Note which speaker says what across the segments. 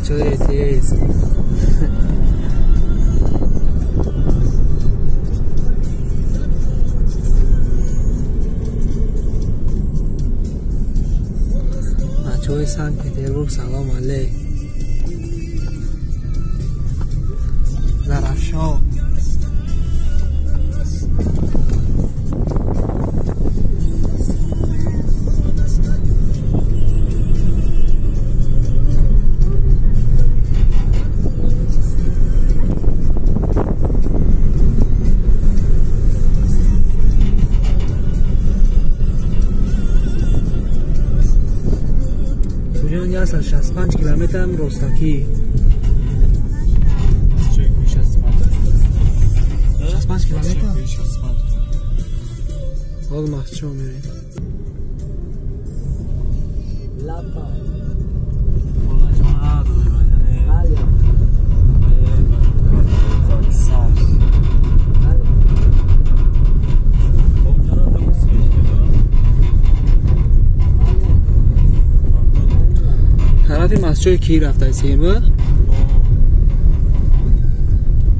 Speaker 1: Бачаҳои ЭТС. Бачаҳои Санкт Петербург, салом алейк. Зарафшон. Хуҷанд 165 километр ростакӣ. 65 километр? Ҳол Мастчоҳ мерем. Тарафи Мастчоҳи ки рафтаистем?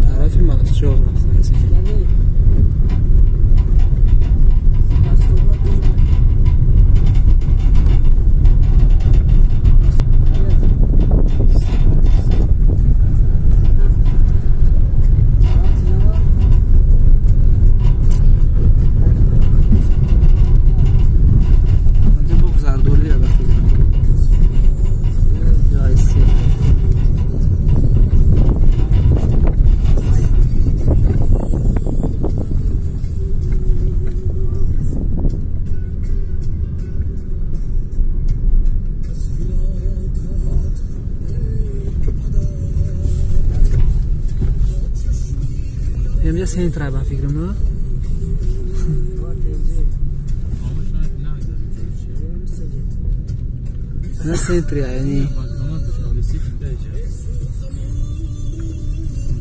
Speaker 1: Тарафи Мастчоҳ рафтаистем. Инҷа центр ба фикрам, на? На центр, яъне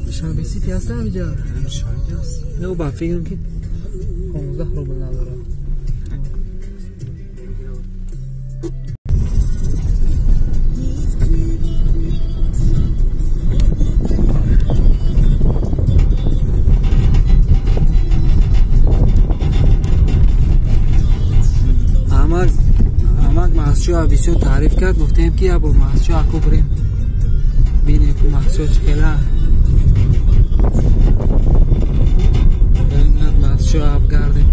Speaker 1: Душанбе Сити ҳаст ҳаминҷа? Не, ба фикрам ки 15 рубл надорад. Мастчоҳ бисёр таъриф кард, гуфтем ки як бор Мастчоҳ аку бирем бинем ки Мастчоҳ чӣ хела. Мастчоҳ абгардем.